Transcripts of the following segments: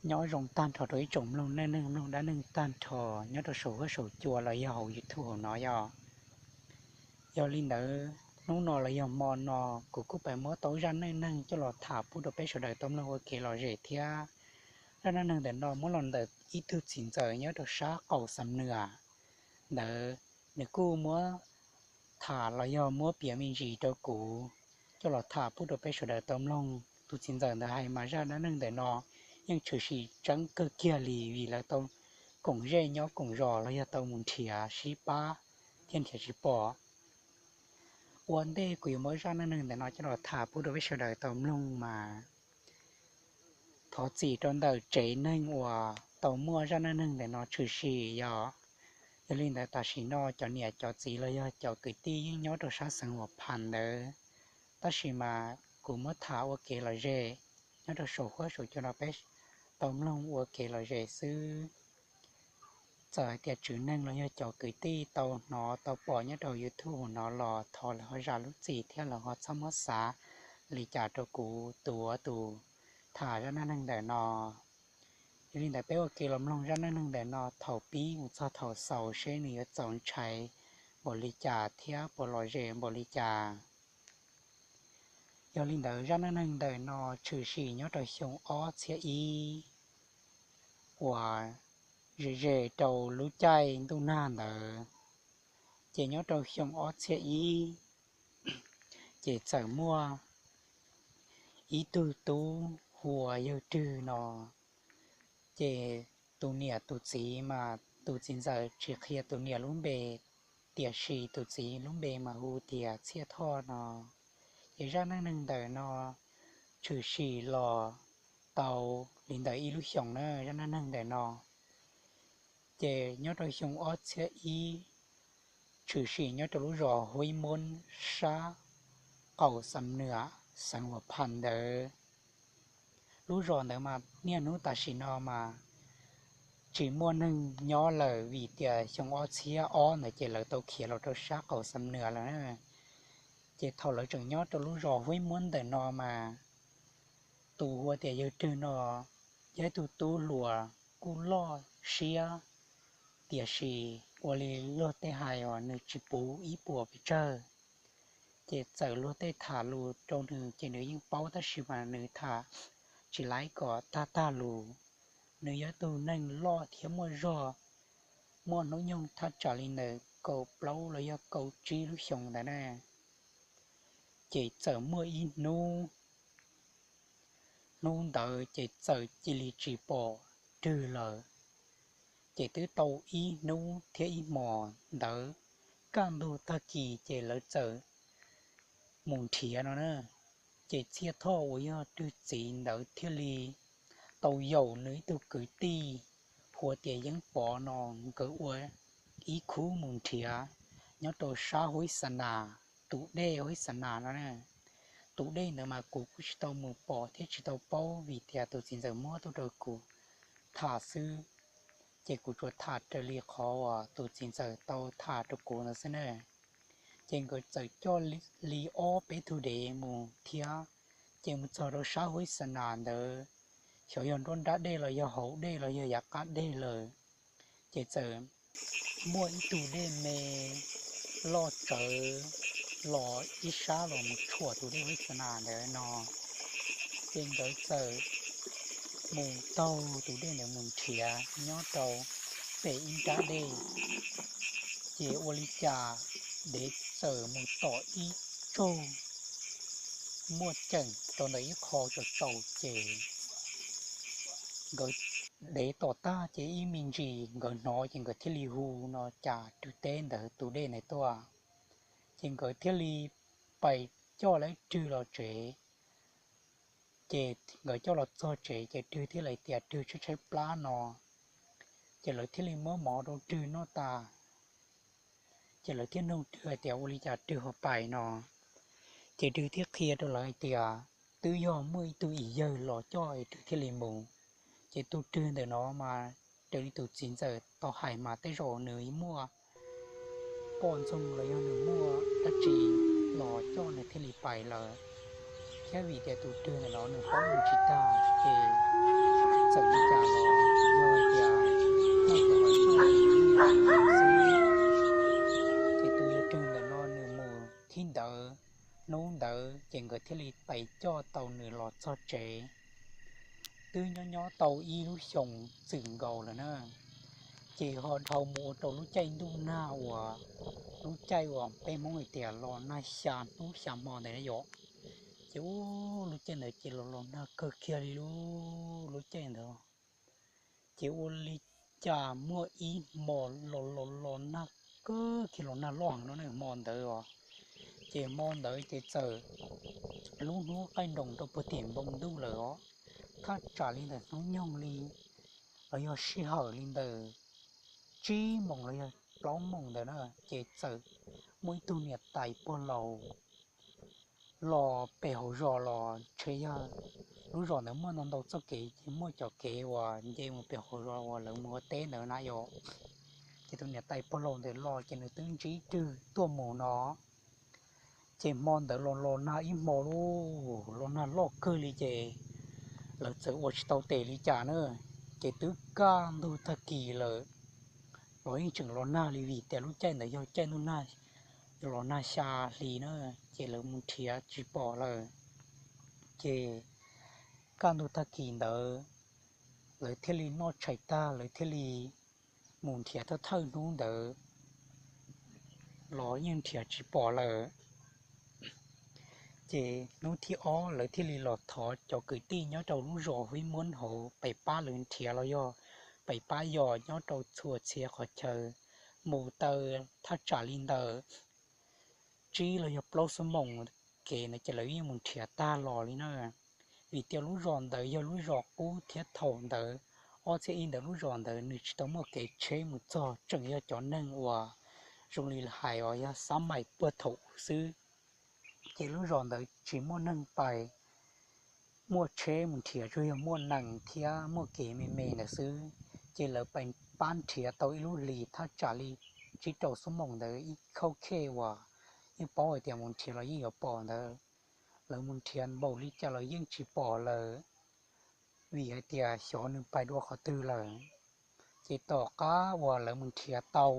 Nyob zoo tag nrho rau ib tsoom mloog neej neeg mloog dab neeg tag nrho nyob rau saum huab saum cua los yog hauv YouTube hauv no yog. Yog li ntawd hnub no los yog hmo no kuv kuj pab muab tau zaj neej neeg coj los tham pub rau peb sawv daws tau mloog ua kev lom zem thiab. Zaj neej neeg ntawm no muab los ntawm ib tug txiv ntxawm nyob rau sab qaum Xam Nuas ntawd, nws kuj muab tham los yog muab piav me ntsis rau kuv coj los tham pub rau peb sawv daws tau mloog. Tus txiv ntxawm ntawd hais mas zaj dab neeg ntawm no yeej tshwm sim tseeb kawg kiag li vim lawv tau koom zej nyob koom zos los yog tau mus nrhiav sib pab thiab nrhiav tsis pom. Ua ntej kuv yuav muab zaj neej neeg ntawm no coj los tham pub rau peb sawv daws tau mloog mas thov txim rau ntawm tsev neeg uas tau muaj zaj neej neeg ntawm no tshwm sim yog. Yog li ntawd tam sim no cov niam cov txiv los yog cov kwv tij yeej nyob rau sab xeev Huas Phas ntawd, tab sis mas kuv muab tham ua kev lom zem nyob rau saum huab saum cua no peb tau mloog ua kev lom zem xwb. Txawm hais tias tsev neeg los yog cov kwv tij tau hnov tau pom nyob rau YouTube no los thov lawv ho zam lub txim thiab lawv ho txhob muab xav li cas rau kuv tus ua tus tham zaj neej neeg ntawm no. Yog li ntawd peb ua kev los mloog zaj neej neeg ntawm no thaum pib mus txog thaum xaus seb nws yuav txaus ntshai npaum li cas thiab puas lom zem npaum li cas. Yog li ntawd zaj neej neeg ntawm no tshwm sim nyob rau xyoo ob txhiab ib uas ze ze rau lub caij ntuj nag ntawd. Ces nyob rau xyoo ob txhiab ib ces txawm muaj ib tug tub hu ua Yawg Rwg no. Ces tus niam tus txiv mas tus txiv ntxawm tsis qhia tus niam lub npe, tiam sis tus txiv lub npe mas hu tias Txhiaj Thoj no. Ces zaj neej neeg ntawm no tshwm sim los tau li ntawm ib lub xyoos na zaj neej neeg ntawm no. Ces nyob rau xyoo ob txhiab ib tshwm sim nyob rau lub zos Huib Muab sab qaum Xam Nuas xeev Huas Phas ntawd. Lub zos ntawd mas niaj hnub tam sim no mas tsis muaj neeg nyob lawm vim tias xyoo ob txhiab ob ntawd ces lawv tau khiav los rau sab qaum Xam Nuas lawm na. Ces thaum lawv tseem nyob rau lub zos Huib Muab ntawm no mas tus hu ua tias Yawg Rwg no yog ib tug tub hluas kuj loj siab, tiam sis ua li luag tej hais os nws tsis puv ib puas pes tsawg. Ces txawm luag tej tham lus rau nws ces nws yeej paub tab sis mas nws tham tsis laib kom tag tag lus. Nws yog ib tug neeg loj thiab muaj zog, muaj hnub nyoog thaj tsam li ntawm kaum plaub los yog kaum tsib lub xyoos ntawd na. Ces txawm muaj ib hnub, hnub ntawd ces txawm cia li tsis pom Rwg lawm. Ces twb tau ib hnub thiab ib hmos ntawd, kaj ntug tag kis ces lawv txawm mus nrhiav no na. Ces Txhiaj Thoj uas yog Rwg txiv ntawd thiaj li tau yaum nws ib tug kwv tij hu ua tias Yeeb Pov no, nkawd ua ib khub mus nrhiav nyob rau sab Huib Xa Nas, tus dej Huib Xa Nas no na. Tus dej ntawd mas kuv kuj tsis tau mus pom thiab tsis tau paub vim tias tus txiv ntxawm muab tuaj rau kuv tham xwb. Ces kuv tsuas tham raws li qhov uas tus txiv ntxawm tau tham rau kuv ntawd xwb na. Ces nkawd txawm coj li ob peb tug dev mus thiab. Ces mus txog rau sab Huib Xa Nas ntawd, xyov yog nruab nrab dej los yog hauv dej los yog yav qab dej lawm, ces txawm muaj ib tug dej me loj tsawv los ib sab los mus tshuam tus dej Huib Xa Nas ntawd no. Ces nkawd txawm mus taug tus dej ntawd mus nrhiav nyob rau pem ib nrab dej. Ces ua li cas dev txawm mus tom ib tsaug muaj ceem rau ntawm ib qho tsaus tsaus ces nkawd, dev tom tag ces ib me ntsis nkawd hnov ces nkawd thiaj li hu no cas Rwg teb ntawd tus dej ntawd tuaj. Ces nkawd thiaj li pais coj lawv Rwg los tsev. Ces nkawd coj los txog tsev ces Rwg thiaj li tias Rwg tshaib tshaib plab no. Ces lawv thiaj li muab mov rau Rwg noj tas. Ces lawv thiaj nug Rwg hais tias ua li cas Rwg ho pais no. Ces Rwg thiaj qhia rau lawv hais tias twb yog muaj ib tug ib yawg los coj es Rwg thiaj li mus. Ces tus Rwg ntawm no mas raws li tus txiv ntxawm tau hais mas tej zaum nws muaj poj ntxoog los yog nws muaj dab tsi los coj nws thiaj li pais lawm. Thiab vim tias tus Rwg ntawm no nws paub mus tsis tag ces tawm li cas los yog hais tias muaj cov hais txog tus niam tais xwb. Ces tus yawg Rwg ntawm no nws mus thib ntawd, hnub ntawd ces nkawd thiaj li pais coj tau nws los txog tsev. Twb nyob nyob tau ib lub xyoos txwm nkaus lawm na, ces ho dhau mus ua rau lub caij ntuj nag uas, lub caij uas peb Hmoob hais tias los nag xya hnub xya hmo ntawd na yom. Ces ub, lub caij ntawd ces los los nag kawg kiag li lub, lub caij ntawd. Ces ua li cas muaj ib hmo los los los nag kawg kiag, los nag loj heev no ne hmo ntawd os. Ces hmo ntawd ces txawm lub hnub qaij nroos rau puag tim npoo ntuj lawm os. Thaj tsam li ntawm hnub nyoog li los yog sij hawm li ntawm tsib moos los yog plaub moos ntawd na, ces txawm muaj ib tug niam tais pog laus los pem hauv zos los ntshe yog lub zos ntawd muaj ntau ntau txoj kev, ces muaj cov kev uas nce mus pem hauv zos uas lawv mus ua teb ntawd na yom. Ces tus niam tais pog laus ntawd los ces nws twb ntsib Rwg tuaj mus no. Ces hmo ntawd los los nag ib hmo lauj, los nag loj kawg li ces lawv txawm ua tsis tau tes li cas na. Ces twb kaj ntug tag kis lawm los yeej tseem los nag li vim tias lub caij ntawd yog caij ntuj nag, los nag xya hli na, ces lawv mus nrhiav tsis pom lawm. Ces kaj ntug tag kis ntawd lawv thiaj li noj tshais tag lawv thiaj li mus nrhiav thawj thawj hnub ntawd los yeej nrhiav tsis pom lawm. Ces hnub thib ob lawv thiaj li los thov cov kwv tij nyob rau lub zos Huib Muab hauv pais pab lawv nrhiav los yog pais pab yos nyob rau txhua txhia qhov chaw, mus taw thaj tsam li ntawm tsib los yog plaub xuab moos kev ntawd ces lawv yeej mus nrhiav tag los li na. Vim tias lub zos ntawd yog lub zos qub thiab thaum ntawd ob txhiab ib ntawd lub zos ntawd nws tsis tau muaj kev tsheb mus txog, tseem yog cov neeg uas zoo li hais uas yog xab mais puag thaum ub xwb. Ces lub zos ntawd tsis muaj neeg pais muaj tsheb mus nrhiav, tsuas yog muaj nees thiab muaj kev me me ntawd xwb. Ces lawv pais pab nrhiav tau ib lub hlis thaj tsam li tsib rau xuab moos ntawd ib khauj khej uas yeej paub hais tias mus nrhiav los yeej yuav pom ntawd. Lawv mus nrhiav npaum li cas los yeej tsis pom lawm, vim hais tias xyov nws pais dua qhov twg lawm. Ces tom qab uas lawv mus nrhiav tau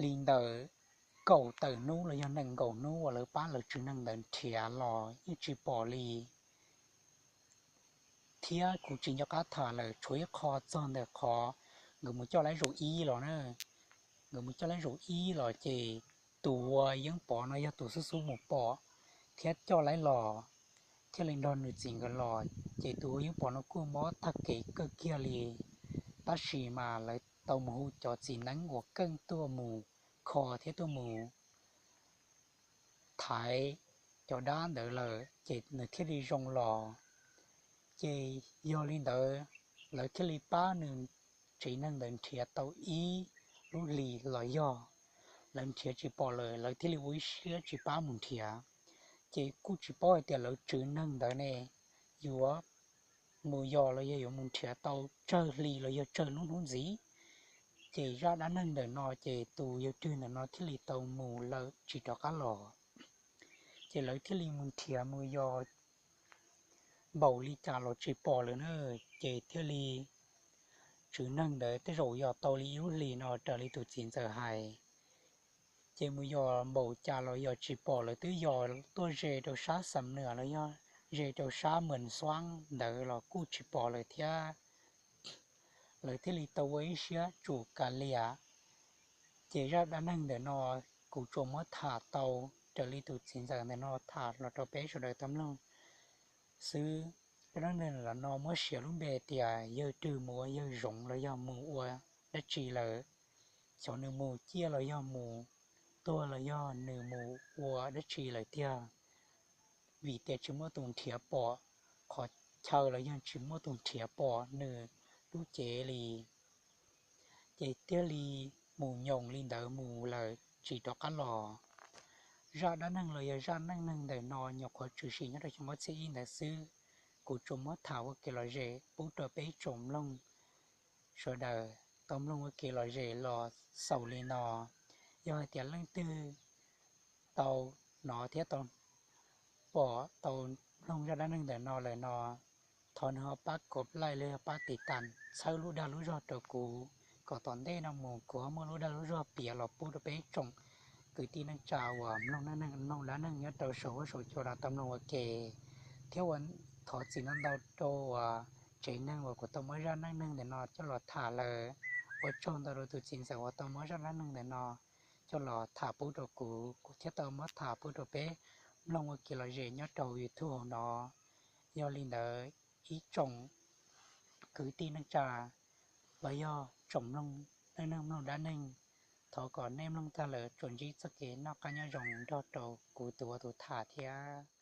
li ntawm kaum tawm hnub los yog nees nkaum hnub uas lawv pab lawv tswv neeg ntawd nrhiav los yeej tsis pom li. Thiab kuv tsis nco qab tham lawm, tshuav ib qho txog ntawm qhov nkawd mus coj laib zaum ib los na. Nkawd mus coj laib zaum ib los ces tus ua Yeeb Pov no yog tus xub xub mus pom thiab coj laib los, thiaj li nrog nws txiv nkawd los. Ces tus ua Yeeb Pov no kuj mob tag kev kawg kiag li, tab sis mas lawv tau mus hu cov txiv neeb uas keej tuaj mus kho thiab tuaj mus thaiv cov dab ntawd lawm ces nws thiaj li zoo los. Ces yog li ntawd, lawv thiaj li pab nws tsev neeg ntawd nrhiav tau ib lub hlis los yog lawv nrhiav tsis pom lawm, lawv thiaj li ua ib siab tsis pab mus nrhiav. Ces kuj tsis paub hais tias lawv tswv neeg ntawd ne yuav mus yos los yog yuav mus nrhiav tau tsawg hli los yog tsawg lub hnub ntxiv. Ces zaj dab neeg ntawm no ces tus yawg Rwg ntawm no thiaj li tau mus lawm tsis rov qab los. Ces lawv thiaj li mus nrhiav mus yos npaum li cas los tsis pom lawm na. Ces thiaj li tswv neeg ntawd tej zaum yos tau li ib lub hlis no raws li tus txiv ntxawm hais. Ces mus yos npaum cas los yos tsis pom lawm, twb yos tuaj ze rau sab Xam Nuas los yog ze rau sab Mws Xuab ntawd los kuj tsis pom lawm thiab. Lawv thiaj li tau ua ib siab tsum kav liam. Ces zaj dab neeg ntawm no kuv tsuas muab tham tau raws li tus txiv ntxawm ntawm no tham los rau peb sawv daws tau mloog xwb. Zaj dab neeg ntawm no muab siav lub npe tias yawg Rwg mus ua yawg zoov los yog mus ua dab tsi lawm. Xyov nws mus ciaj los yog mus tuag los yog nws mus ua dab tsi lawm tiag, vim tias tsis muaj tus nrhiav pom qhov chaw los yog tsis muaj tus nrhiav pom nws lub cev li. Ces thiaj li mus nyoos li ntawd mus lawm tsis rov qab los. Zaj dab neeg los yog zaj neej neeg ntawm no nyuam qhuav tshwm sim nyob rau xyoo ob txhiab ib ntawd xwb. Kuv tsuas muab tham ua kev lom zem pub rau peb tsoom mloog sawv daws tau mloog ua kev lom zem los xaus li no. Yog hais tias leej twg tau hnov thiab tau pom tau mloog zaj dab neeg ntawm no lawm no, thov nws ho pab kom laij los yog pab tiv tas txhawb lub dag lub zog rau kuv, kom tom ntej no mus kuv ho muaj lub dag lub zog piav los pub rau peb tsoom kwv tij neej tsa uas mloog neej neeg mloog dab neeg nyob rau saum huab saum cua no tau mloog ua ke. Thiab ua thov txim ntau ntau rau uas tsev neeg uas kuv tau muab zaj neej neeg ntawm no coj los tham lawm. Ua tsaug ntau rau tus txiv ntxawm uas tau muab zaj dab neeg ntawm no coj los tham pub rau kuv, kuv thiaj tau muab tham pub rau peb mloog ua kev lom zem nyob rau YouTube hauv no. Yog li ntawd, ib tsoom kwv tij neej tsa los yog tsoom mloog neej neeg mloog dab neeg, thov kom nej mloog tag lawm tsuas ntsib txoj kev noj qab nyob zoo nrog rau kuv tus ua tus tham thiab.